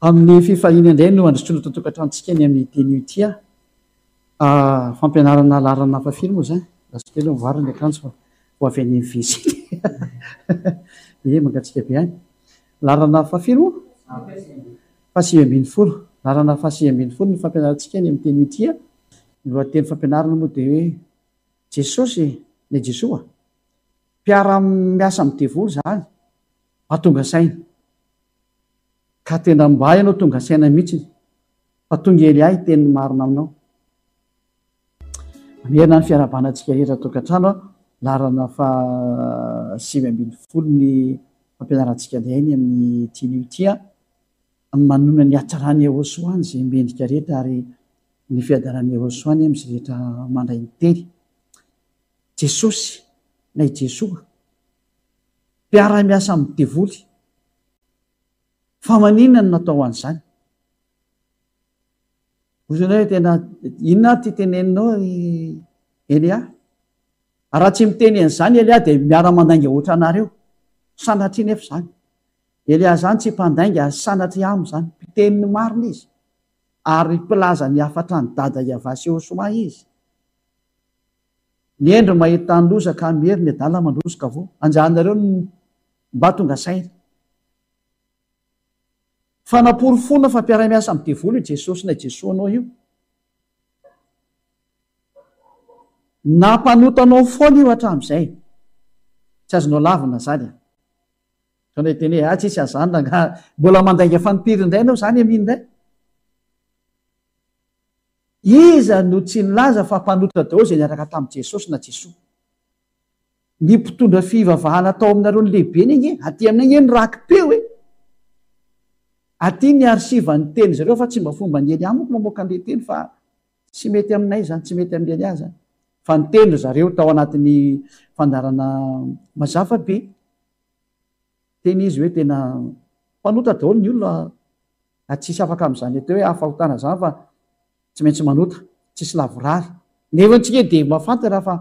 Amin'ny fifaliana indray no androsoana eto an-tokantranontsika ny amin'ny anio ity a. Fampianarana laharana fahafiry moa izany? Lasa kely aloha mivarina ny akanjo fa vao avy any amin'ny WC. Ie, mangatsiaka be any. Laharana fahafiry moa? Fahasivy ambin'ny folo. Laharana fahasivy ambin'ny folo ny fampianarantsika ny amin'ny anio ity a. Ny lohateny fampianarana moa dia hoe Jesosy, ilay Jesoa, mpiara-miasa amin'ny devoly izany, mba tonga saina. Ka tena mba ianao tonga saina mihitsiny fa tonga Elia hiteny ny marina aminao. Mamerina ny fiarahabana antsika rehetra tokantrano a, laharana faha 19 ny fampianarantsika indray ny amin'ity anio ity a, manonona ny hatsaran'i Yehosua any izay mendrika rehetra ary ny fiadaran'i Yehosua any amin'izay rehetra mandray ny teny. Jesosy na i Jesoa mpiara-miasa amin'ny devoly. Fa maninona no natao an'izany? Hoy ianao hoe tena inona ary ity teneninao ry Elia? Raha tsy miteny an'izany Elia dia miara-mandainga ohatra anareo. Sanatria nefa izany. Elia izany tsy mpandainga ary sanatria aminy izany. Mpiteny ny marina izy. Ary mpilaza ny hafatra an'i Dada Yavah sy Yehosua izy. Ny hendry mahita ny loza ka miery, ny adala mandroso ka voa. Anjaranareo ny mba tonga saina. Fanaporofoana fa mpiara-miasa amin'ny devoly io Jesosy na Jesoa anao io. Nampanota anao foana io hatramin'izay. Tsy azonao lavina izany a. Sao ndray hiteny hoe ah tsisy an'izany rangaha. Mbola mandainga fanimpiry indray ianao izany amin'iny indray. Iza no tsy nilaza fa mpanota daholo izay niaraka tamin'i Jesosy na Jesoa? Ny mpitondra fivavahana tao aminareo ny lehibeny ange, aty aminay ange ny raki-peo e! Aty ny archive ny teny zareo fa tsy mba fomban'i Elia manko mamoaka an'ilay teny fa tsy mety aminay izany, tsy mety amin'i Elia izany. Fa niteny ry zareo tao anatin'ny fandaharana mazava be. Niteny izy hoe tena mpanota daholo ny olona ary tsisy afaka amin'izany atao hoe fahotana izany fa tsy maintsy manota, tsisy lavorary. Nefa antsika dia mahafantatra fa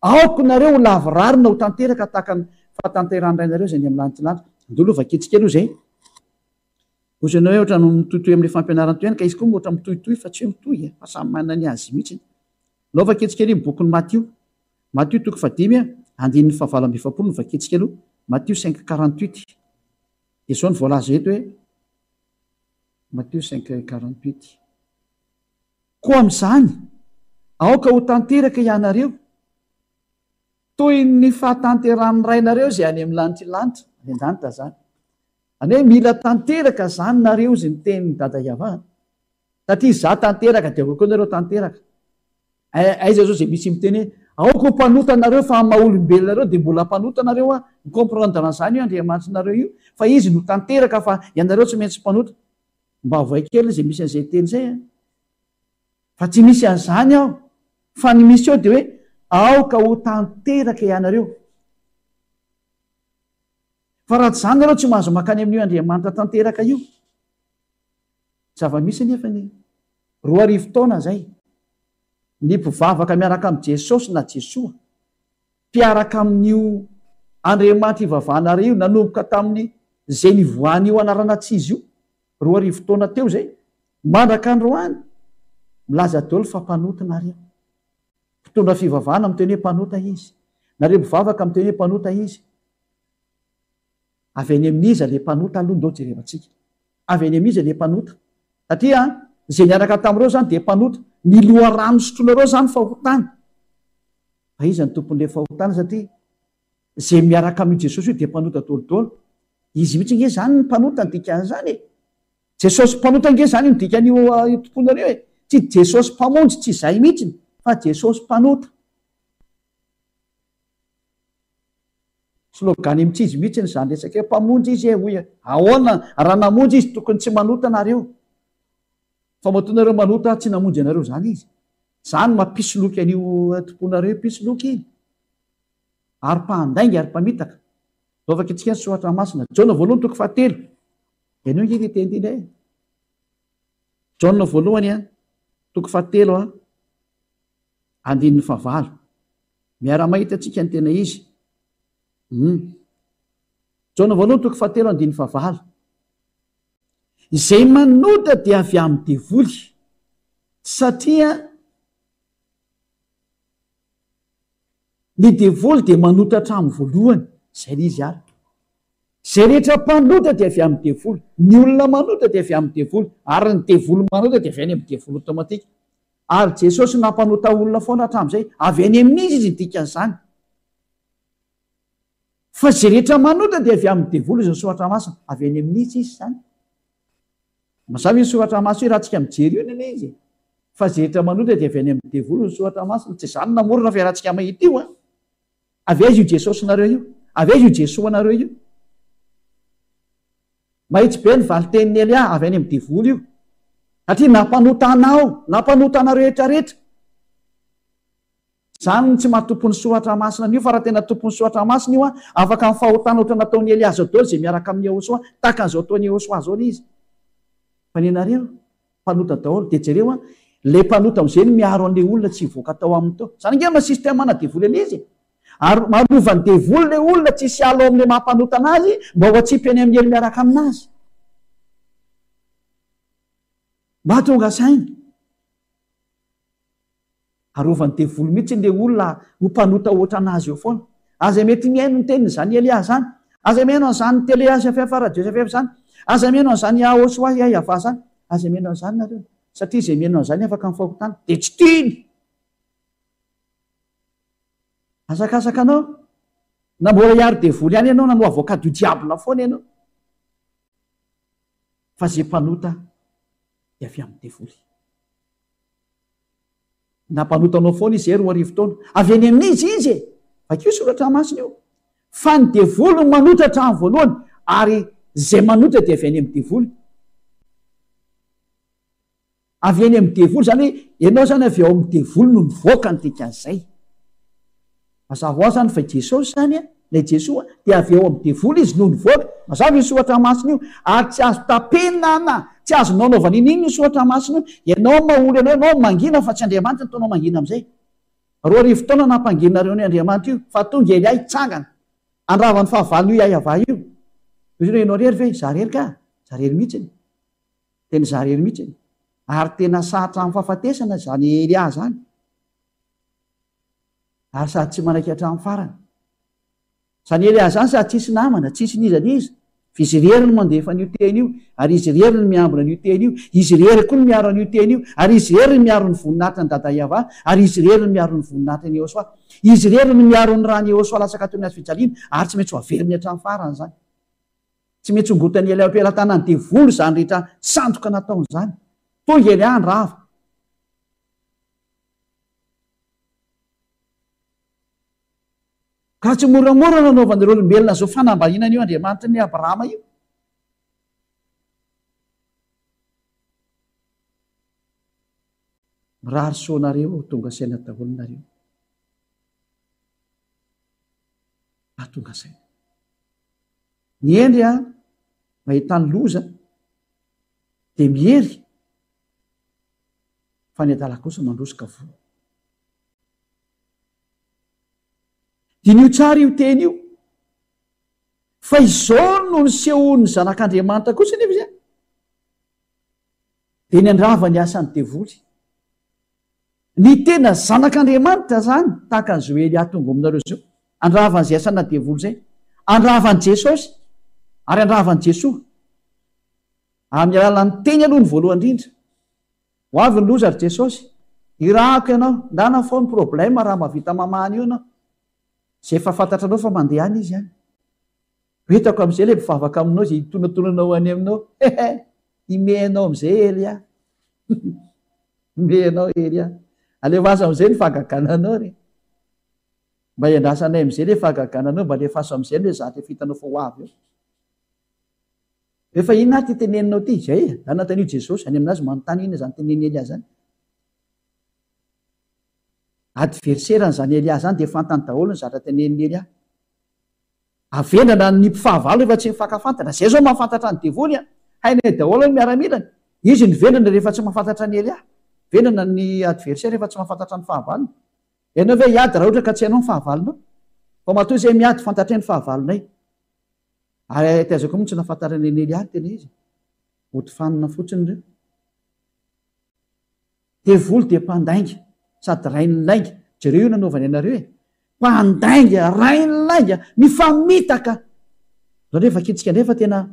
aoka nareo ho lavorary na ho tanteraka tahaka ny fahatanterahan'ny Rainareo izay any amin'ny lanitra lanitra. Andeha aloha vakintsika aloha izay. Hoy ianao hoe ohatran'ny mitohitohy amin'ilay fampianarana teo ihany ka izy koa moa ohatran'ny mitohitohy fa tsy hoe mitohy e, fa samy manana ny azy mihitsy. Alao vakintsika aloha ny bokin'i Matio. Matio toko fahadimy andininy fahavalo amby efapolo no vakintsika aloha. Matio 5 48. Dia izao no voalaza eto hoe Matio 5 48. Koa amin'izany, aoka ho tanteraka ianareo, toy ny fahatanterahan'ny Rainareo izay any amin'ny lanitrilanitra, any an-danitra izany. Izany hoe mila tanteraka izany nareo hozy ny tenin'i Dada Yavah a. Satria izaho tanteraka dia aoka koa nareo tanteraka. Aiza izao izay misy miteny hoe aoka ho mpanota nareo fa amin'ny maha olombelona nareo dia mbola mpanota nareo a. Mi-comprendre an'izany io Andriamanitrinareo io fa izy no tanteraka fa ianareo tsy maintsy mpanota. Mba avoay kely izay misy an'izay teny izay a. Fa tsy misy an'izany ao. Fa ny misy ao dia hoe aoka ho tanteraka ianareo. Fa raha tsy izany nareo tsy mahazo mankany amin'io Andriamanitra tanteraka io. Zava-misy anefa anie, 2000 taona izay, ny mpivavaka miaraka amin'i Jesosy na Jesoa, mpiaraka amin'io Andriamanitra ivavahanareo io nanomboka tamin'ny izay nivoahan'io anarana tsy izy io, 2000 taona teo izay, mandraka androany, milaza daholo fa mpanota nareo. Mpitondra fivavahana miteny hoe mpanota izy. Nareo mpivavaka miteny hoe mpanota izy. Avy any amin'iza le mpanota aloha ndao jerevantsika. Avy any amin'iza le mpanota? Satria izay niaraka tamin'ireo izany dia mpanota. Ny loharano sotroinareo izany fahotana. Fa iza no tompon'ilay fahotana satria izay miaraka amin'io Jesosy io dia mpanota daholo. Izy mihitsy ange izany ny mpanota ny dikan'izany e. Jesosy mpanota ange izany no dikan'io tomponareo e. Tsy Jesosy mpamonjy, tsy izay mihitsy fa Jesosy mpanota. Slogan mitsizy mihitsy izany resaka io, mpamonjy izy e hoy e, ahoana raha namonjy izy tokony tsy manota nareo, fa matoa nareo manota tsy namonjy anareo zany izy, zany mampisoloky an'io tomponareo io mpisoloky iny, ary mpandainga ary mpamitaka, Zao vakintsika ny soratra masina, Jaona voalohany toko fahatelo, henoy ange ity teny ity indray e, Jaona voalohany a, toko fahatelo a, andininy fahavalo. Miara-mahita antsika ny tena izy. Hum. Jaona voalohany toko fahatelo andininy fahavalo. Izay manota dia avy amin'ny devoly, satria ny devoly dia manota hatramin'ny voalohany. Izay ilay izy ary. Izay rehetra mpanota dia avy amin'ny devoly. Ny olona manota dia avy amin'ny devoly. Ary ny devoly manota dia avy any amin'ny devoly automatique. Ary Jesosy nampanota olona foana hatramin'izay. Avy any amin'iza izy ny dikan'izany? Fa izay rehetra manota dia avy amin'ny devoly hoy ny soratra masina. Avy any amin'iza izy izany? Mazava io soratra masina io raha tsika mijery io anie izy e. Fa izay rehetra manota dia avy any amin'ny devoly hoy ny soratra masina. Tsy izany namorona fa iarahantsika mahita io an. Avy aiza io Jesosinareo io? Avy aiza io Jesoanareo io? Mahitsy be ny valin-tenin'i Elia, avy any amin'ny devoly io. Satria nampanota anao, nampanota anareo rehetra rehetra. Izany no tsy maha tompon'ny soratra masina an'io, fa raha tena tompon'ny soratra masina io an, afaka amin'ny fahotana ohatra nataon'i Elia zao daholo izay miaraka amin'i Yehosoa, tahaka an'izao ataon'i Yehosoa zao ilay izy. Fa ny anareo, mpanota daholo, dia jereo an, ilay mpanota amin'izay no miaro an'ilay olona tsy hivoaka tao aminy tao. Izany ange maha système ana devoly an'izy e. Ary marovan'ny devoly ilay olona tsy hisy hiala ao amin'ilay maha mpanota anazy mba ho atsipy any amin'ny helo miaraka aminazy. Mba tonga saina. Arovan'ny devoly mihitsy ilay olona ho mpanota ohatran'azy eo foana. Aza mety mihaino ny tenin'izany Elia izany. Aza mihaino an'izany télé HFF, radio HFF izany. Aza mihaino an'izany Yahoshua Yahvah izany. Aza mihaino an'izany nareo. Satria izay mihaino an'izany afaka amin'ny fahotana. Dia tsy tiany. Asakasaka anao. Na mbola hiaro devoly ihany ianao na no avocat du diable foana ianao. Fa izay mpanota dia avy amin'ny devoly. Nampanota anao foana izy 2000 taona. Avy any amin'iza izy e? Vakio soratra masina io. Fa ny devoly no manota hatramin'ny voalohany ary izay manota dia avy any amin'ny devoly. Avy any amin'ny devoly, izany hoe ianao izany avy ao amin'ny devoly no nivoaka ny dikan'izay. Mazava ho azy izany fa i Jesosy izany, ilay Jesoa, dia avy ao amin'ny devoly izy no nivoaka. Mazava io soratra masina io. Ary tsy azo tapenana, tsy azonao anaovana iniana io soratra masina io. Ianao maha olo anao, ianao mangina fa tsy Andriamanitra no ataonao mangina amin'izay. 2000 taona nampanginareo an'io Andriamanitra io, fa tonga Elia hitsangana, handrava ny fahavalon'io Yahweh io. Hoy izy hoe, ianao irery ve? Izaho irery ka! Izaho irery mihitsy. Tena izaho irery mihitsy. Ary tena sahy hatramin'ny fahafatesana izany Elia izany. Ary sady tsy manaiky hatramin'ny farany. Izany Elia izany sady tsisy namana, tsisy n'iza n'iza, fa izy irery no mandefa an'io teny io, ary izy irery no miambina an'io teny io, izy irery koa no miaro an'io teny io, ary izy irery no miaro ny voninahitry ny Dada Yavah, ary izy irery no miaro ny voninahitry ny Yehosua. Izy irery no miaro ny ran'i Yehosua latsaka teo amin'ny hazo fijaliana, ary tsy maintsy ho averiny hatramin'ny farany izany. Tsy maintsy hongotan'i Elia eo am-pelatanan'ny devoly izany rehetra sandoka nataony izany. Tonga Elia handrava. Ka tsy moramora nanaovan'ireo olombelona izao fanambaniana an'io Andriamanitry ny Abrahama io. Mirary soa anareo ho tonga saina daholo nareo. Hahatonga saina. Ny hendry a, mahita ny loza dia miery fa ny adala kosa mandroso ka voa. Diniho tsara io teny io. Fa izao no nisehoan'ny Zanak'Andriamanitra kosa anefa izany. Dia ny handrava ny asan'ny devoly. Ny tena Zanak'Andriamanitra izany, tahaka an'izao Elia tonga ao aminareo izao, handrava an'izay asana devoly izay. Handrava an'i Jesosy, ary handrava an'i Jesoa. Amin'ny alalan'ny teny aloha ny voalohany indrindra. Ho avy ny loza ry Jesosy. Irahako ianao. Ndana fao ny problème raha mahavita mamaha an'io ianao. Izay efa fantatranao fa mandeha any izy any. Ho hitako amin'izay ilay mpivavaka aminao izay hitonantonanao any aminao. Hehe! Himehy anao amin'izay Elia. Himehy anao Elia. Alefaso amin'izay ny fahagagana anao re. Mba hiandrasanay amin'izay ilay fahagagana anao, mba alefaso amin'izay ny hoe zatra efa hitanao fa ho avy eo. Efa inona ary ity teneninao ity? Izay e! Zany nanontanian'i Jesosy, any aminazy manontany inona izany tenenin'i Elia izany. Adversaire-ny izany Elia izany dia fantany daholo ny zatra tenenin'i Elia. Avendrana ny mpifahavalo rehefa tsy mifankafantatra. Izay izao mahafantatra ny devoly an! Hainay daholo ny miaramilany. Izy no vendrana rehefa tsy mahafantatra an'i Elia. Vendrana ny adversaire rehefa tsy mahafantatra ny fahavalony. Ianao ve hiady raha ohatra ka tsy hainao ny fahavalonao? Fa matoa izay miady fantatray ny fahavalonay. Ary aiza koa moa tsy nahafantaran'i Elia ny tena izy? Mody fanina fotsiny ireo. Devoly dia mpandainga sady rain'ny lainga. Jereo io nanaovany anareo e. Mpandainga, rain'ny lainga, mifamitaka. Zao ndray vakintsika indray fa tena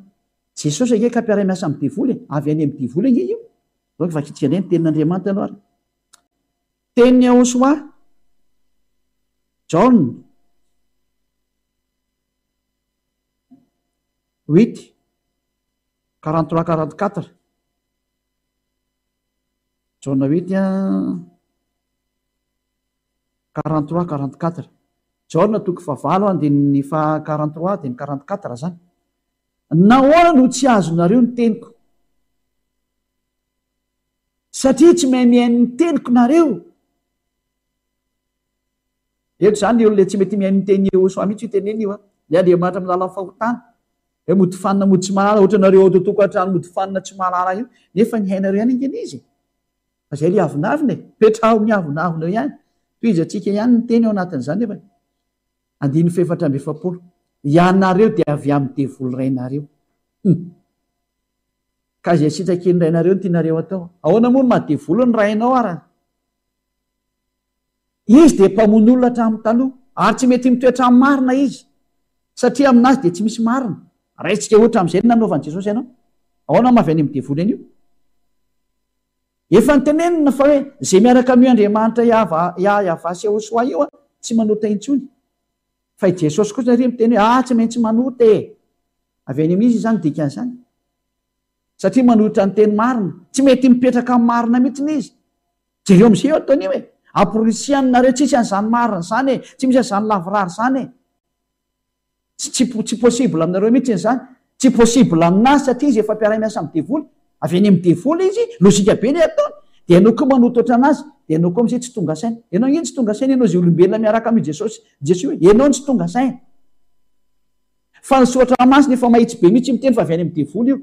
Jesosy ange ka mpiara-miasa amin'ny devoly e. Avy any amin'ny devoly ange io. Zao vakintsika indray ny tenin'Andriamanitra aloha ary. Tenin'i Yahoshuah, Jaona, huit, 43, 44. Jaona huit, 43, 44. Jaona toko fahavalo andininy faha 43 dia ny 44 zany. Nahoana no tsy azonareo ny teniko? Satria tsy mahay mihaino ny teniko nareo. Eto izany ny olona tsy mety mihaino ny tenin'i Yehosua mihitsy io teneniny io a. Ilay Andriamanitra amin'ny lalan'ny fahotana. Hoe mody fanina mody tsy mahalala, ohatra nareo ao tokantrano mody fanina tsy mahalala io, nefa ny hainareo ihany ange izy e. Fa izay ilay avonavona e. Petraho ny avonavona eo ihany. Tohizantsika ihany ny teny ao anatin'izany nefa. Andininy fahefatra amby 40. Ianareo dia avy amin'ny devoly rainareo. Hum. Ka izay sitrakin'ny rainareo no tianareo atao. Ahoana moa no maha devoly ny rainao ara? Izy dia mpamono olona hatramin'ny taloha, ary tsy mety mitoetra amin'ny marina izy, satria aminazy dia tsy misy marina. Raisitsika ohatra amin'izay ny nanaovan'i Jesosy anao. Ahoana no maha avy any amin'ny devoly an'io? Efa notenenina fa hoe izay miaraka amin'io Andriamanitra Yahweh sy Yahoshuah io tsy manota intsony. Fa i Jesosy kosa ary miteny hoe ah tsy maintsy manota e! Avy any amin'iza izany dikan'izany? Satria manohitra ny teny marina. Tsy mety mipetraka amin'ny marina mihitsy izy. Jereo amin'izay eo ataony io e! Amporisihany nareo tsisy an'izany marina izany e! Tsy misy an'izany lavorary izany e! Tsy tsy tsy possible aminareo mihitsy izany. Tsy possible aminazy satria izy efa mpiara-miasa amin'ny devoly. Avy any amin'ny devoly izy, logique be ilay ataony. Dia ianao koa manoto ohatran'azy, dia ianao koa amin'izay tsy tonga saina. Ianao ange no tsy tonga saina, ianao izay olombelona miaraka amin'io Jesosy Jesoa io, ianao no tsy tonga saina. Fa ny soratra masina efa mahitsy be mihitsy miteny fa avy any amin'ny devoly io.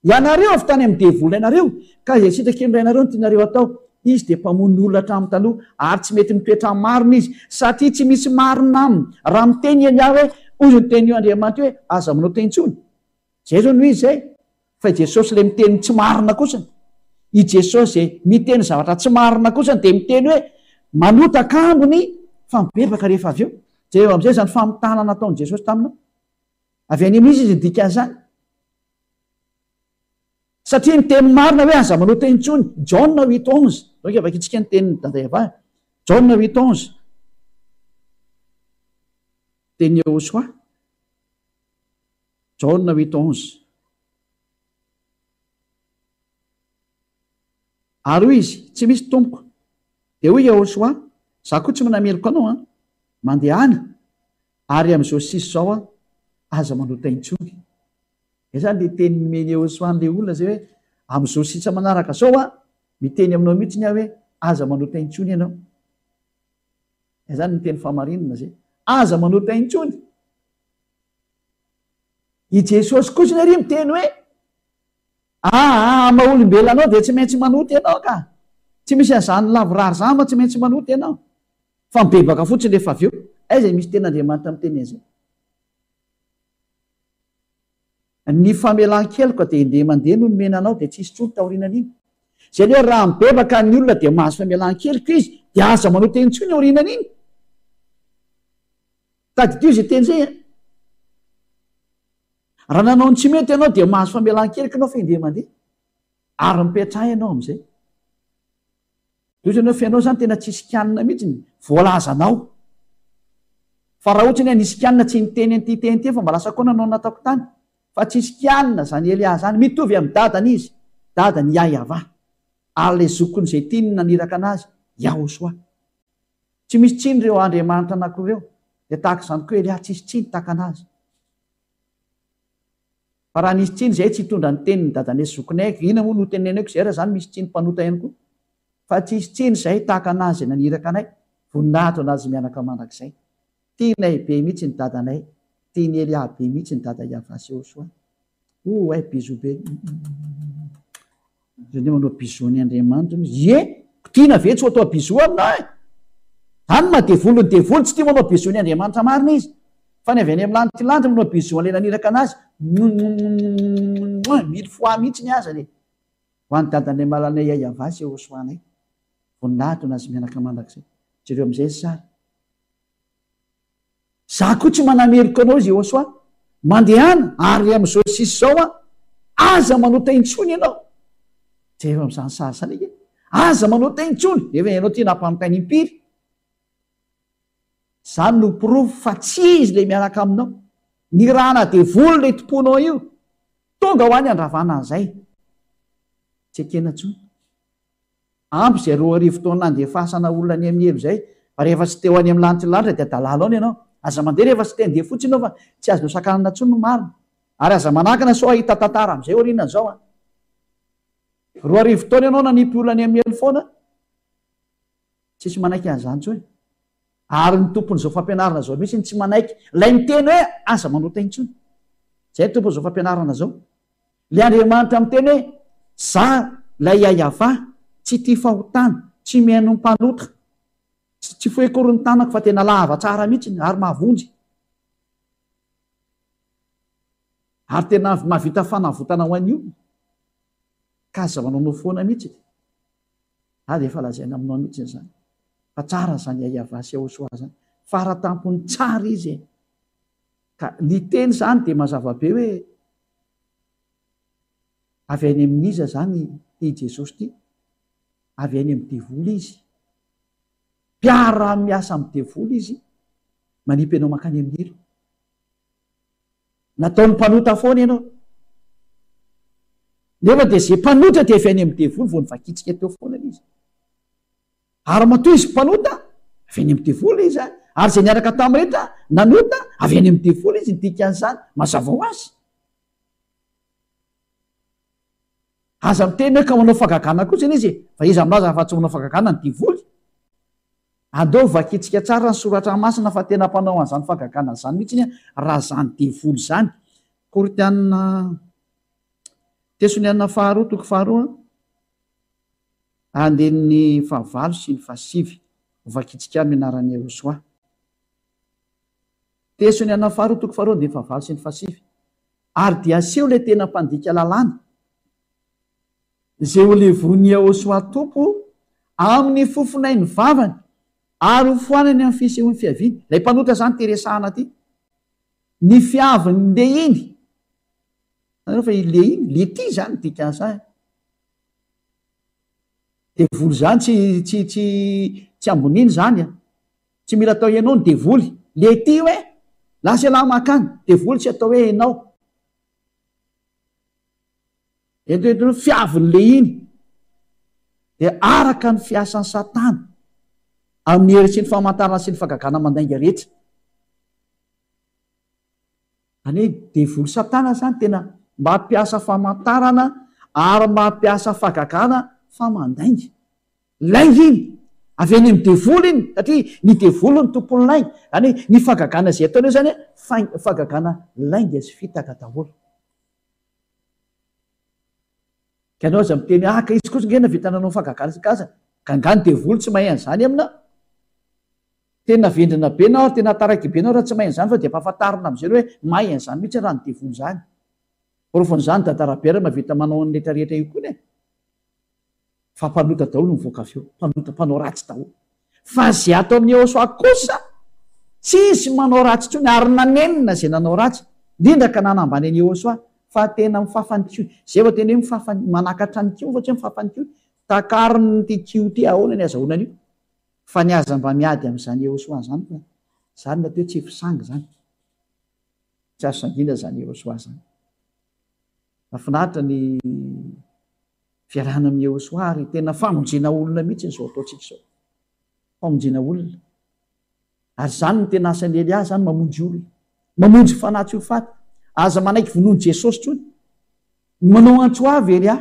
Ianareo avy tany amin'ny devoly rainareo, ka izay sitraky ny rainareo no tianareo hatao. Izy dia mpamono olona hatramin'ny taloha, ary tsy mety mitoetra amin'ny marina izy, satria tsy misy marina aminy. Raha miteny i Elia hoe, Hoy ny tenin'io Andriamanitra io hoe, Aza manao teny intsony. Izay izao no izy izay. Fa i Jesosy ilay miteny ny tsy marina kosany. I Jesosy izay miteny zavatra tsy marina kosany dia miteny hoe, Manota kambony fa mibebaka rehefa avy eo. Jereo amin'izay izany famitahana nataon'i Jesosy taminao. Avy any amin'iza izy ny dikan'izany? Satria ny teny marina hoe aza manota intsony, Jaona huit onze, donc vakintsika ny tenin'i Dada Eva, Jaona huit onze, tenin'i Yehosoa, Jaona huit onze. Ary hoy izy, tsy misy tompoko. Dia hoy Yehosoa, za koa tsy manameloka anao an, mandehana, ary amin'izao sisa izao an, aza manota intsony. Izay izany ilay teny nomen'i Yehosua an'ilay olona izay hoe, amin'izao sisa manaraka izao aho, miteny aminao mihitsy aho hoe, aza manota intsony ianao. Izay izany ny teny fahamarinana izay. Aza manota intsony. I Jesosy kosa ery miteny hoe, aa, amin'ny maha olombelona anao dia tsy maintsy manota ianao ka. Tsy misy an'izany lavorary izany fa tsy maintsy manota ianao. Fa mibebaka fotsiny rehefa avy eo. Aiza misy tenin'Andriamanitra miteny an'izay? Ny famelan-keloka dia indeha mandeha no nomena anao dia tsy hisy intsony taorianan'iny. Izay hoe raha mibebaka ny olona dia mahazo famelan-keloka izy dia aza manao teny intsony aorianan'iny. Tadidio izay teny izay an. Raha nanao ny tsy mety ianao dia mahazo famelan-keloka ianao fa indeha mandeha. Ary mipetraha ianao amin'izay. Dia ohatrany hoe f'ianao izany tena tsisy kianina mihitsy ny voalazanao. Fa raha ohatra ny hoe nisy kianina tsy niteny an'ity teny ity fa mba lasa koa nanao ny nataoko tany. Fa tsisy kianina izany Elia izany. Mitovy amin'i dadany izy. Dadany Yahyaavah. Ary ilay zokiny izay tiany no naniraka an'azy, Yahosoa. Tsy misy tsiny ireo andriamanitra anankiroa ireo. Dia tahaka izany koa Elia, tsisy tsiny tahaka an'azy. Fa raha nisy tsiny izay tsy hitondra ny tenin'i dadanay sy zokinay, inona moa no hoteneniko izay raha izany misy tsiny mpanota ihany koa? Fa tsisy tsiny izay tahaka an'azy izay naniraka anay, voninahitra ho an'azy mianaka mandrakizay. Tianay be mihitsy ny dadanay, tian'i Elia be mihitsy ny dada Yavah sy Yehosua. Ouh ay bisous be. Zany hoe manao bisous an'i Andriamanitra mihitsy. Ie, ko tiana ve tsy ho atao bisous aminao e? Zany maha devoly ny devoly, tsy tia manao bisous ny Andriamanitra marina izy. Fa ny avy any amin'ny lanitra lanitra manao bisous an'ilay naniraka anazy, mouimmouimmouimmouimmouimmouimmouim, mille fois mihitsy ny azany e! Ho an'i dadanay malanay Yayavah sy Yehosoanay, voninahitra ho an'azy mianaka mandrakizay. Jereo amin'izay ny sary. Za koa tsy manameloka anao izy Yehosoa. Mandehana ary amin'izao sisa izao an, aza manota intsony ianao. Jereo amin'izany sary izany ange. Aza manota intsony, nefa ianao ity nampanotaina impiry. Zany no porofo fa tsy izy le miaraka aminao. Nirahana devoly le tomponao io. Tonga ho any handravana an'izay. Tsy ekena intsony. Ampy izay 2000 taona nandefasana olona any amin'ny helo izay fa rehefa tsy te ho any amin'ny lanitry ny lanitra dia adalàna ao ianao. Aza mandeha rehefa tsy te handeha fotsiny ianao fa tsy azonao sakanana intsony ny marina. Ary aza manakana sao hahita tantara amin'izay aorianan'izao an. 2000 taona ianao nanipy olona any amin'ny helo foana. Tsisy manaiky an'izany intsony. Ary ny tompon'izao fampianarana izao mihitsy no tsy manaiky. Ilay miteny hoe aza manota intsony. Izay ny tompon'izao fampianarana izao. Ilay Andriamanitra miteny hoe za ilay Yayavah, tsy tia fahotana, tsy mihaino ny mpanota. Tsy fohy akory ny tanako fa tena lava tsara mihitsy ary mahavonjy. Ary tena mahavita fanavotana ho an'ny olona. Ka aza manaonao foana mihitsy e. Ary efa lazaina aminao mihitsy izany fa tsara izany Yayavah sy Yahoshua izany. Faratampony tsara izy e. Ka ny teny izany dia mazava be hoe avy any amin'iza izany ity Jesosy ity? Avy any amin'ny devoly izy. Mpiara-miasa amin'ny devoly izy, manipy anao mankany amin'ny helo. Nataony mpanota foana ianao. Nefa dia izay mpanota dia avy any amin'ny devoly vao novakintsika teo foana ilay izy. Ary matoa izy mpanota, avy any amin'ny devoly izy. Ary izay niaraka tamin'ny rehetra nanota, avy any amin'ny devoly izy. Ny dikan'izany, mazava ho azy. Aza miteny hoe ka manao fagagana kosa izy e. Fa iza milaza fa tsy manao fagagana ny devoly? Andao vakintsika tsara ny soratra masina fa tena mpanao an'izany fagagana izany mihitsy raha izany devoly izany. Korintiana Tesoniana faharoa toko faharoa andininy fahavalo sy ny fahasivy. Hovakintsika amin'ny anaran'i Yehosoa. Tesoniana faharoa toko faharoa andininy fahavalo sy ny fahasivy. Ary dia aseho ilay tena mpandika lalàna. Izay ho levon'i Yehosua Tompo amin'ny fofonain'ny vavany, ary ho foanany amin'ny fisehoan'ny fiaviany. Ilay mpanota izany ity resahana ity. Ny fiavin'ny lehiny. Hitanareo fa i lehiny, lety izany ny dikan'izany. Devoly izany tsy tsy tsy tsy amboniny izany a. Tsy mila atao ianao ny devoly. Lety hoe lasa ialahy mankany. Devoly tsy atao hoe ianao. Ento eto ny fiavin'ny lehiny dia araka ny fiasan'i Satana amin'ny hery sy ny famantarana sy ny fagagana mandainga rehetra. Izany hoe devoly Satana izany tena mampiasa famantarana ary mampiasa fagagana fa mandainga. Lainga iny! Avy any amin'ny devoly iny satria ny devoly no tompon'ny lainga. Izany hoe ny fagagana izay ataony eo izany fagagana lainga sy fitaka daholo. Ka ianao aza miteny hoe ah ka izy kosa nge nahavita nanao fahagagana isan-karazany. Ka nga ny devoly tsy mahay an'izany amina? Tena vendrana be nao ary tena taraiky be nao raha tsy mahay an'izany fa dia ampahafantarina amin'izay hoe mahay an'izany mihitsy raha ny devoly izany. Porofon'izany Dada Rabera mahavita manao an'ny rehetra rehetra io koa e. Fa mpanota daholo no mivoaka avy eo. Mpanota, mpanao ratsy daholo. Fa izay ato amin'i Yehosua kosa, tsisy manao ratsy intsony, ary nanenina izay nanao ratsy, indrindra ka nanambany an'i Yehosua, fa tena mifafa ny kiho. Izay vao tena hoe mifafa, manakatra ny kiho fa tsy hoe mifafa ny kiho. Takariny ity kiho ity, ahoana ny azahoana an'io? Fa ny aza mba miady amin'izany Yehosua izany fa izany no atao hoe tsy fisangy izany. Tsy azo sangiana izany Yehosua izany. Mahafinaritra ny fiarahana amin'i Yehosua ary tena famonjena olona mihitsy izao ataontsika izao. Famonjena olona. Ary izany no tena asan'i Elia izany, mamonjy olona. Mamonjy fanahy tsy ho faty. Aza manaiky vonoin'i Jesosy intsony. Manao antso avo Elia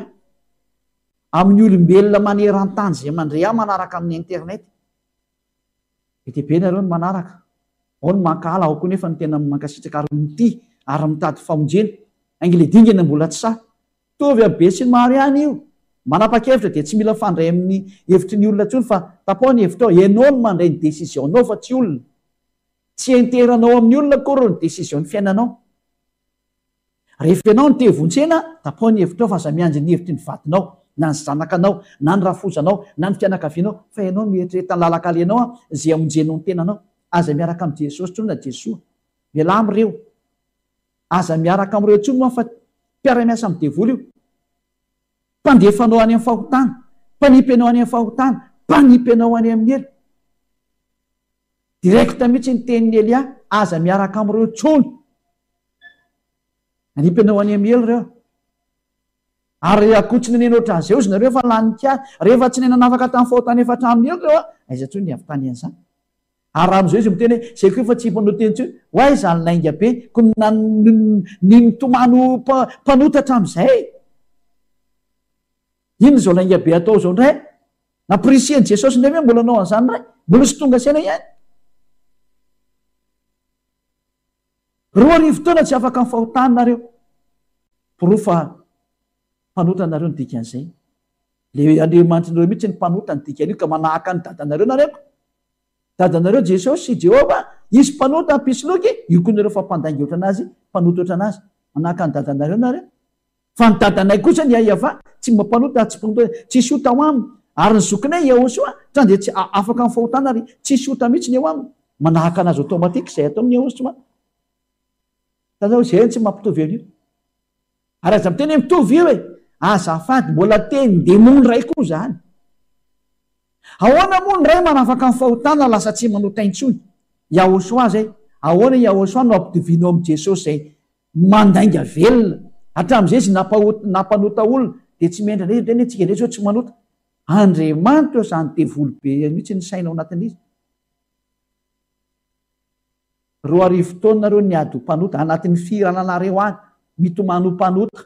amin'ny olombelona maneran-tany izay mandre ahy manaraka amin'ny internet. Be dia be nareo no manaraka. Ao ny mankahala, ao koa nefa ny tena mankasitraka ary mitia ary mitady famonjena. Aingy le dingana mbola tsy sahy. Mitovy amin'ny be sy ny maro ihany io. Manapa-kevitra dia tsy mila mifandray amin'ny hevitry ny olona intsony fa tapaho ny hevitrao. Ianao no mandray ny décision-nao fa tsy olona. Tsy enteranao amin'ny olona akory ny décision ny fiainanao. Rehefa ianao no te vonjena, tapaho ny hevitrao fa aza miandry ny hevitry ny vadinao, na ny zanakanao, na ny rafozanao, na ny fianakavianao, fa ianao mieritrereta ny lalan-kalehanao an, izay hamonjenao ny tenanao. Aza miaraka amin'i Jesosy intsony na Jesoa. Mialà amin'ireo. Aza miaraka amin'ireo intsony moa fa mpiara-miasa amin'ny devoly io. Mpandefa anao any amin'ny fahotana, mpanipy anao any amin'ny fahotana, mpanipy anao any amin'ny helo. Direct mihitsy ny tenin'i Elia, aza miaraka amin'ireo intsony. Nanipy anao any amin'ny helo ireo. Ary akoho tsy naneno ohatran'izay ozy nareo fa lany kah. Rehefa tsy nanafaka tamin'ny fahotana efa hatramin'ny helo ireo ah, aiza intsony ny hahavitany an'izany. Ary raha amin'izao izy miteny hoe zay koa efa tsy mpanao teny intsony, ho aiza ny lainga be ko ny nitomany ho mpanota hatramin'izay. Inona izao lainga be atao izao indray? Nampirisihan'i Jesosy indray ve mbola hanao an'izany indray? Mbola tsy tonga saina ihany. 2000 taona tsy afaka amin'ny fahotana nareo. Porofo fa mpanota nareo ny dikan'izay. Le Andriamanitrinareo mihitsy ny mpanota ny dikan'io ka manahaka ny dadanareo nareo ko. Dadanareo Jesosy sy Jehovah, izy mpanota mpisoloky, io koa nareo fa mpandainga ohatran'azy, mpanota ohatran'azy. Manahaka ny dadanareo nareo. Fa ny dadanay kosa ny Aiavah, tsy mba mpanota ary tsy mpanota, tsisy ota ao aminy. Ary ny zokinay Iahosoa, tran dia tsy afaka amin'ny fahotana ary tsisy ota mihitsy ny eo aminy. Manahaka anazy automatique izay ataony Iahosoa. Hitanareo, izay tsy mampitovy an'io. Ary aza miteny hoe mitovy io e! Azafady, mbola tenin-demony iray koa izany. Ahoana moa ny ray manafaka ny fahotana lasa tsy manota intsony? Yahoshua izay. Ahoana Yahoshua no ampitovianao amin'i Jesosy izay mandainga velona hatramin'izay izy nampanota olona dia tsy mendrika indray miteny hoe tsika indray zao tsy manota. Andriamanitra ô zany devoly be mihitsy ny saina ao anatin'izy. 2000 taona nareo niady ho mpanota, anatin'ny fihirananareo any, mitomany ho mpanota.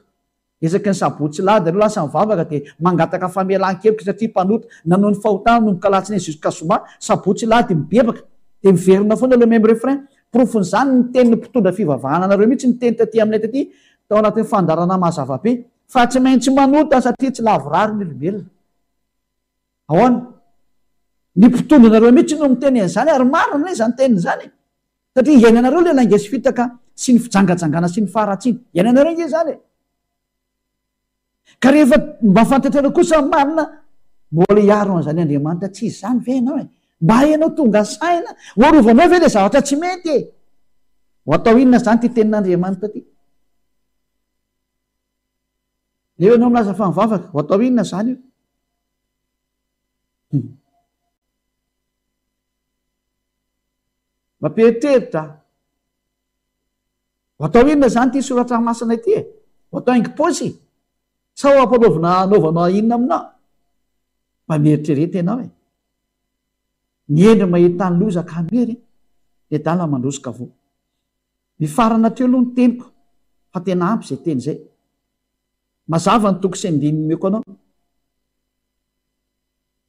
Isaky ny sabotsy lahady nareo lasa mivavaka dia mangataka famelan-keloka satria mpanota, nanao ny fahotana nanomboka alatsinainy jusqu'à zoma, sabotsy lahady mibebaka dia miverina foana le même refrain. Porofon'izany ny tenin'ny mpitondra fivavahana anareo mihitsy niteny taty aminay taty tao anatin'ny fandaharana mazava be fa tsy maintsy manota satria tsy lavorary ny olombelona. Ahoana? Ny mpitondra anareo mihitsy no miteny an'izany ary marina anie izany teniny izany e! Satria iainanareo ilay lainga sy fitaka sy ny fijangajangana sy ny faharatsiana. Iainanareo ange izany e! Ka rehefa mba fantatrareo kosa ny marina, mbola hiaro an'izany Andriamanitra tsy izany ve ianao e? Mba ianao tonga saina, ho arovanao ve ilay zavatra tsy mety e? Ho atao inona izany ity tenin'Andriamanitra ity? Eo ianao milaza fa mivavaka, ho atao inona izany io? Hum. Mampieritreritra. Ho atao inona izany ity soratra masina ity e? Ho atao haingom-paosy? Sa ho ampanaovina hanaovana inona aminao? Mba mieritrereta ianao e. Ny hendry mahita ny loza ka miery, ny adala mandroso ka voa. Mifarana hatreo aloha ny teniko fa tena ampy izay teny izay. Mazava ny toko sy andininy omeko anao.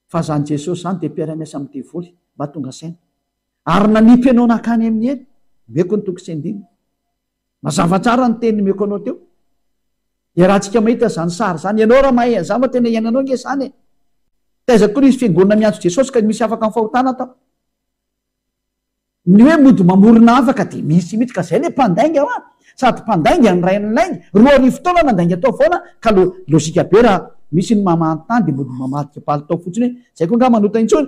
Fa zany Jesosy zany dia mpiara-miasa amin'ny devoly. Mba tonga saina. Ary nanipy anao nankany amin'ny helo. Omeko ny toko sy andininy. Mazava tsara ny teny nomeko anao teo. Iarahantsika mahita izany sary izany. Ianao raha mahay an'izany fa tena iainanao ange izany e. Taiza koa nisy fiangonana miantso Jesosy ka misy afaka amin'ny fahotana tao. Ny hoe mody mamorona afaka dia misy mihitsy ka zay le mpandainga hoa! Sady mpandainga ny rain'ny lainga, 2000 taona nandainga tao foana ka lo logika be raha misy ny mamahantany dia mody mamadika palitao fotsiny hoe zay koa nga manota intsony?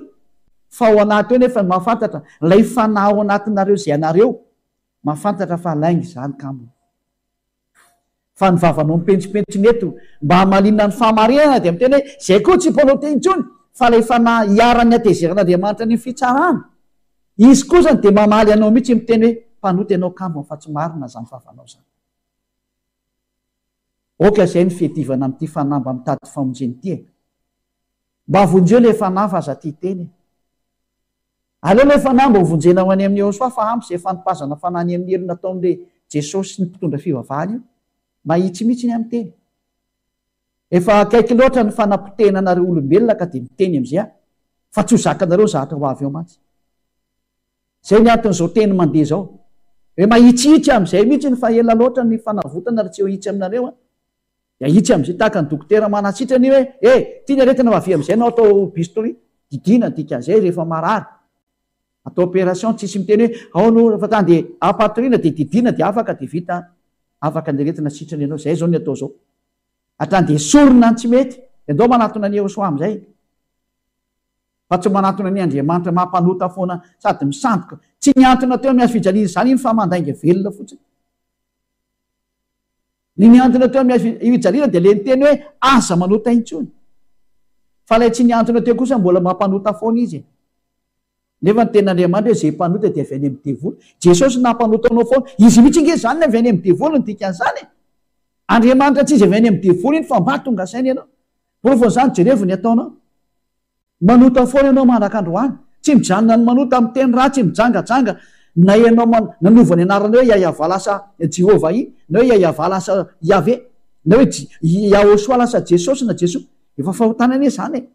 Fa ao anaty ao nefa mahafantatra, lay fanahy ao anatinareo zay anareo mahafantatra fa lainga izany kamo. Fa ny vavanao mipentimpentina eto mba hamaliana ny fahamarinana dia miteny hoe izay koa tsy mpanota intsony fa ilay fanahy iharan'ny hatezeran'Andriamanitra ny fitsarana. Izy kosany dia mamaly anao mihitsy miteny hoe mpanota ianao kambony fa tsy marina izany vavanao izany. Ok izay ny fiadivana amin'ity fanahy mba mitady famonjena ity e. Mba vonjeo ilay fanahy fa aza tia tena e. Aleo ilay fanahy mba ho vonjena ho any amin'i Yehosua fa ampy izay fanipazana fanahy any amin'ny helo nataon'ilay Jesosy sy ny mpitondra fivavahana io. Mahitsy mihitsy ny amin'ny teny. Efa akaiky loatra ny fanapotehana anareo olombelona ka dia miteny amin'izay aho fa tsy ho zakanareo ny zahatra ho avy eo mantsy. Izay ny anton'izao teny mandeha izao. Hoe mahitsihitsy amin'izay mihitsy ny fa ela loatra ny fanavotana ary tsy ho hitsy aminareo an. Dia ahitsy amin'izay tahaka ny dokotera manasitrana io hoe eh! Ity ny aretina fa avia amin'izay ianao atao bistouri. Didiana ny dikan'izay rehefa marary. Atao opération tsisy miteny hoe ao no fa tany dia ampatoriana dia didiana dia afaka dia vita afaka ny aretina sitrana ianao. Zay zao ny atao zao. Hatrany dia esorina ny tsy mety. Dia ndao manatona an'i Yehosua amin'izay. Fa tsy manatona ny Andriamanitra mampanota foana sady misandoka. Tsy nihantona teo amin'ny hazo fijaliana izany iny fa mandainga velona fotsiny. Ny nihantona teo amin'ny hazo fijaliana dia ilay niteny hoe aza manota intsony. Fa ilay tsy nihantona teo kosa mbola mampanota foana izy e. Nefa ny tenin'Andriamanitra hoe izay mpanota dia avy any amin'ny devoly. Jesosy nampanota anao foana. Izy mihitsy ange izany no avy any amin'ny devoly ny dikan'izany e. Andriamanitra tsy izy avy any amin'ny devoly iny fa mba tonga saina ianao. Porofon'izany jerevo ny ataonao. Manota foana ianao mandraka androany. Tsy mijanona ny manota, miteny ratsy, mijangajanga. Na ianao nanova ny anarana hoe Yayavah lasa Jehovah-i, na hoe Yayavah lasa Yahveh, na hoe Yahoshua lasa Jesosy na Jesoa. Efa fahotana anie izany e.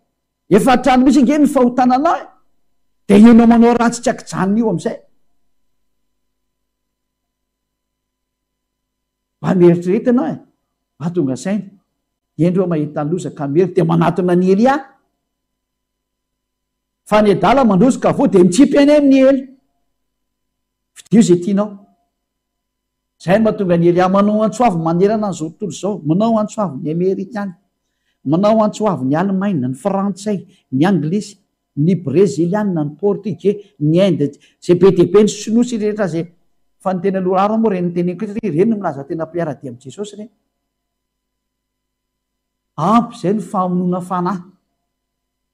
Efa hatrany mihitsy ange ny fahotana anao e. Dia ianao manao ratsy tsy ankijanona io amin'izay. Mba mieritrereta ianao e. Mba tonga saina. Hendry eo mahita ny loza ka miery dia manatona an'i Elia. Fa ny adala mandroso ka voa dia mitsipy any amin'i Ely. Fidio izay tianao. Izay no mahatonga an'i Elia manao antso avo manerana an'izao tontolo izao, manao antso avo ny Amerikana, manao antso avo ny Alemaina, ny Frantsay, ny Anglisy, ny Breziliana, ny Portugais, ny Inde, izay be dia be, ny Sinoa sy rehetra izay. Fa ny tena loharano moa ireny teneniko ireny, ireny no milaza tena mpiara-dia amin'i Jesosy ireny. Ampy izay ny famonoana fanahy.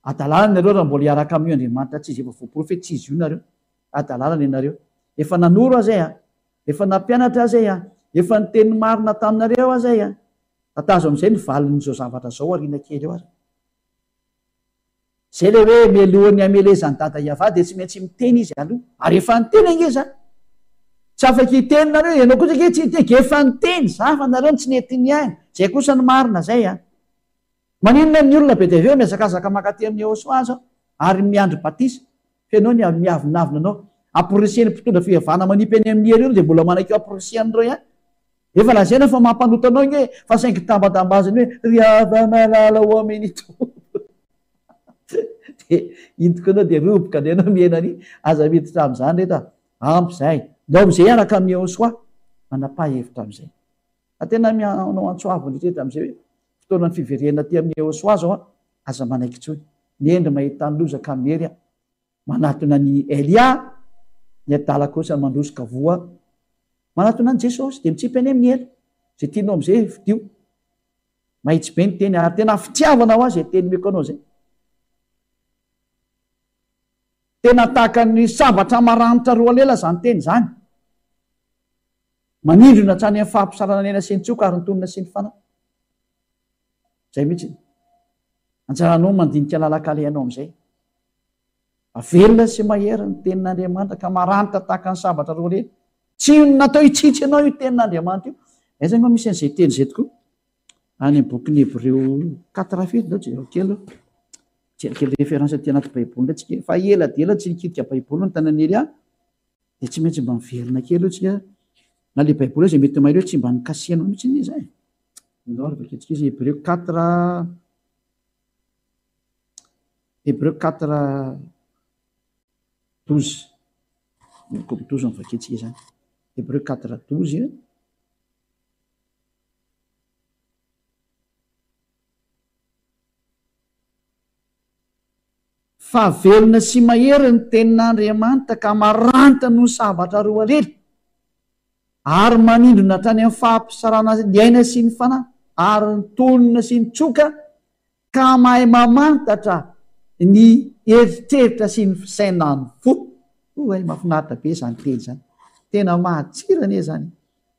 Adalana nareo raha mbola hiaraka amin'io Andriamanitra tsy izy efa voaporofo hoe tsy izy io nareo. Adalana ny anareo. Efa nanoro aza eh. Efa nampianatra aza eh. Efa niteny ny marina taminareo aza eh. Tatazo amin'izay ny valin'izao zavatra izao aoriana kely eo ary. Izay ilay hoe mialohan'ny hamelezan'i Dada Yavah dia tsy maintsy miteny izy aloha. Ary efa niteny ange za. Tsy afaka hiteny nareo, ianao kosa ange tsy hiteny, efa niteny za fa nareo no tsy nety nihaino. Izay kosa no marina izay an. Maninona ny olona be dia be mihazakazaka mankaty amin'i Yehosua zao ary miandry batisa? F'enao ny miavonavona anao. Amporisihan'ny mpitondra fivavahana manipy any amin'ny helo io dia mbola manaiky eo amporisihan'ireo ihany. Efa lazaina fa mampanota anao nge fa saingy tambatambaziny hoe ry hava-malala ho amin'ny Tompo. Dia iny tokoa anao dia roboka indray anao miaina any. Aza miditra amin'izany reto a. Ampy izay. Ndao amin'izay hiaraka amin'i Yehosua. Manapaha hevitra amin'izay. Fa tena manao antso avo indrindra amin'izay hoe fotoanan'ny fiverenana aty amin'i Yehosua izao an, aza manaiky intsony. Ny hendry mahita ny loza ka miery an, manatona an'i Elia, ny adala kosa mandroso ka voa manatona an'i Jesosy, dia mitsipy any amin'ny ela. Izay tianao amin'izay fidio. Mahitsy be ny teny ary tena fitiavana ho ahy izay teny omeko anao izay. Tena tahaka ny sabatra maranitra roa lela izany teny izany. Manindrona hatrany amin'ny fahampisarana ny aina sy ny tsioka ary ny tonona sy ny fanahy. Izay mihitsy. Anjaranao ny mandinika lalan-kalehanao amin'izay. Velona sy mahery ny tenin'Andriamanitra ka maranitra tahaka ny sabatra roa lela. Tsy natao hitsitsy anao io tenin'Andriamanitra io. Aiza moa misy an'izay teny izay tokoa? Any amin'ny bokin'ny Hebreo 4 firy ndao jereo kely aloha. Jery kely référence aty anaty Baiboly indray tsika. Efa ela dia ela tsy nikitika Baiboly ny tanan'i Elia. Dia tsy maintsy mba miverina kely eo tsika, na le baiboly aza mety mailo hoe tsy mba nikasihanao mihitsy anie zay. Andao ary vakintsika izy Hebreo 4 Hebreo 4 12 Hebreo 12 no vakintsika izany. Hebreo 4 12 Fa velona sy mahery ny tenin'Andriamanitra ka maranitra noho ny sabatra roa lela, ary manindrona hatrany amin'ny fahampisarana ny aina sy ny fanahy, ary ny tonona sy ny tsoka, ka mahay mamantatra ny eritreritra sy ny fisainan'ny fo. Oay, mahafinaritra be izany teny izany. Tena mahatsira anie izany.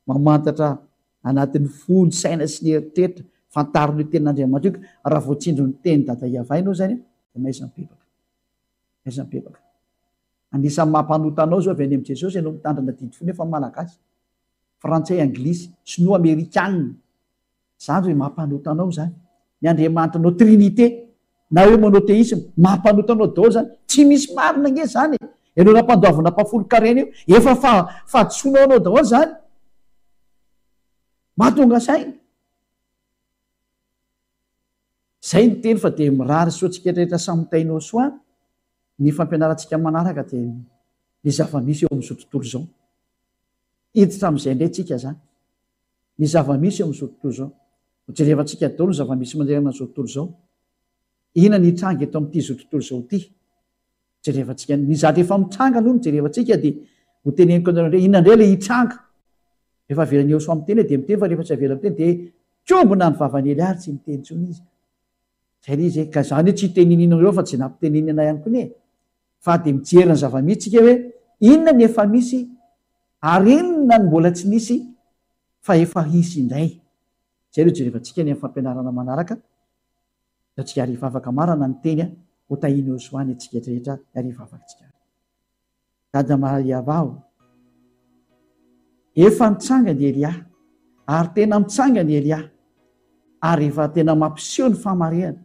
Mamantatra Anatin'ny fo, ny saina sy ny eritreritra, fantarina io tenin'Andriamanitra io ka raha voatsindron'ny teny Dada Iavah ianao izany dia mahaiza mibebaka. Mahaiza mibebaka. Anisan'ny mampanota anao izao avy any amin'i Jesosy ianao mitandrina didy fo nefa Malagasy, Frantsay, Anglisy, Sinoa, Amerikana. Izany ve mampanota anao izany? Ny Andriamanitranao Trinité na hoe monothéisme, mampanota anao daholo izany. Tsy misy marina ange izany e! Ianao nampandoavina mpahafolon-karena io, efa fahadisoanao anao daholo izany. Mahatonga saina. Izay ny teny fa dia mirary soa antsika rehetra samy tainao soa ny fampianarantsika manaraka dia. Ny zava-misy eo amin'izao tontolo izao. Hiditra amin'izay indray tsika izany. Ny zava-misy eo amin'izao tontolo izao. Ho jerevantsika daholo ny zava-misy manerana an'izao tontolo izao. Inona ny hitranga eto amin'ity izao tontolo izao ity? Jerevantsika ny zavatra efa mitranga aloha no jerevantsika dia ho teneniko anareo indray inona indray ilay hitranga. Rehefa avelan'i Yehosua miteny dia miteny fa rehefa tsy avela miteny dia kombona ny vavan'i Elia ary tsy miteny intsony izy. Zay ilay izy e. Ka izany hoe tsy hiteneninareo fa tsy nampitenenina anay ihany koa anie e. Fa dia mijery ny zava-misy tsika hoe inona ny efa misy ary inona ny mbola tsy nisy fa efa hisy indray. Izay no jerevantsika any amin'ny fampianarana manaraka. Ataontsika ary hivavaka marana ny teny ho tahian'i Yehosua ny antsika rehetra ary hivavaka tsika ary. Dada Maria o! Efa nitsangana i Elia, ary tena mitsangana i Elia, ary efa tena mampiseho ny fahamarehana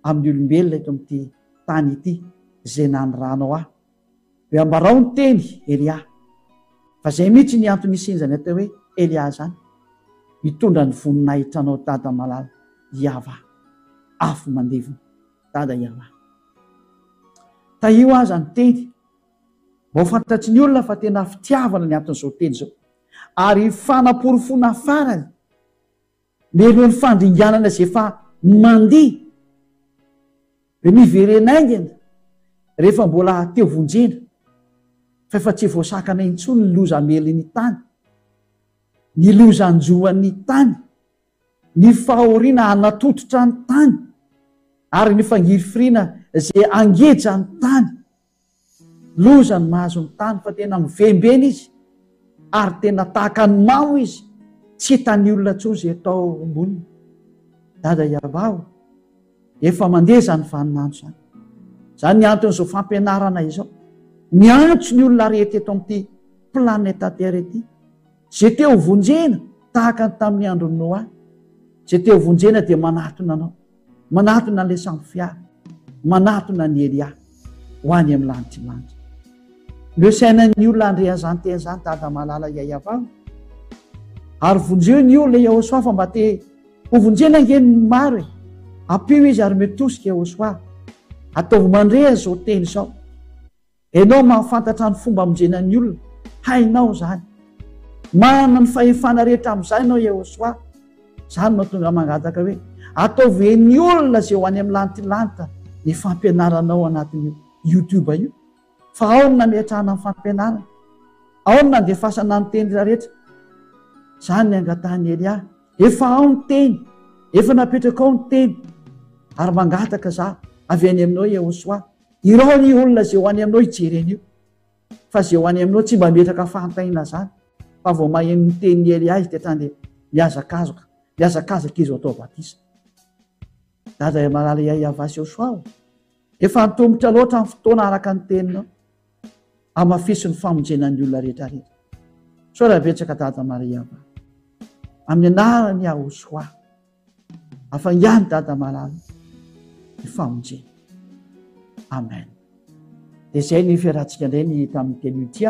amin'ny olombelona eto amin'ity tany ity izay naniranao ahy. Hoe ambarao ny teny, Elia. Fa izay mihitsy ny antony nisian'izany atao hoe Elia izany, mitondra ny voninahitranao Dada malala Yavah, afo mandevona, Dada Yavah. Tahio aza ny teny mba ho fantatry ny olona fa tena fitiavana ny anton'izao teny izao ary fanaporofoana farany mialoha ny fandringanana izay efa mandeha dia miverena haingana rehefa mbola teo vonjena fa efa tsy voasakana intsony ny loza hamely ny tany, ny loza hanjoan'ny tany. ny fahoriana hanatototra ny tany, ary ny fangirifiriana izay hangeja ny tany. Loza ny mahazo ny tany fa tena mivembena izy, ary tena tahaka ny mamo izy, tsy hitan'ny olona intsony izay atao amboniny. Dada Iavaho, efa mandeha izany vaninandro izany. Izany ny anton'izao fampianarana izao. Miantso ny olona rehetra eto amin'ity planeta Terre ity. Izay te ho vonjena, tahaka ny tamin'ny andron'i Noa, izay te ho vonjena dia manatona anao, manatona an'ilay sambo fiara, manatona an'i Elia ho any amin'ny lanitr'i lanitra. Omeo saina ny olona handre an'izany teny izany, Dada malala Yayavah. Ary vonjeo ny olona Yahoshuah fa mba te ho vonjena ange ny maro e. Ampio izy ary omeo tosika Yahoshuah. Ataovy mandre an'izao teny izao. Enao mahafantatra ny fomba amonjena ny olona, hainao izany. Manana ny fahefana rehetra amin'izany ianao Yehosua. Izany no tonga mangataka hoe, ataovy hen'ny olona izay ho any amin'ny lantilanitra ny fampianaranao anatin'io YouTube io. Fa ao no nametrahana ny fampianarana. Ao no nandefasana ny teny rehetra. Izany ny angatahan'i Elia. Efa ao ny teny, efa napetraka ao ny teny. Ary mangataka za avy any aminao Yehosua. Irao ny olona izay ho any aminao hijery an'io. Fa izay ho any aminao tsy mba metraka fahantaina zany. Fa vao maheno ny tenin'i Elia izy dia hatrany dia mihazakazoka, mihazakazaka izy ho atao batisa. Dada malala Yahya Joshua o! Efa antomotra loatra ny fotoana araka ny teninao. Hamafiso ny famonjena ny olona rehetra rehetra. Misaotra betsaka Dada Maria va. Amin'ny anaran'i Yahoshua. Afaingano Dada malala ny famonjena. Amen. Dia izay ny fiarahantsika indray ny tamin'ny teny ity.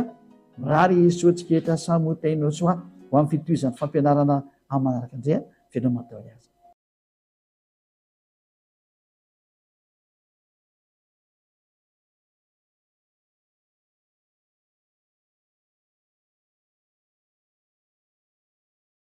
Mirary soa antsika rehetra samy ho tahinao soa ho amin'ny fitohizan'ny fampianarana amin'ny manaraka indray. Veloma daholo aza.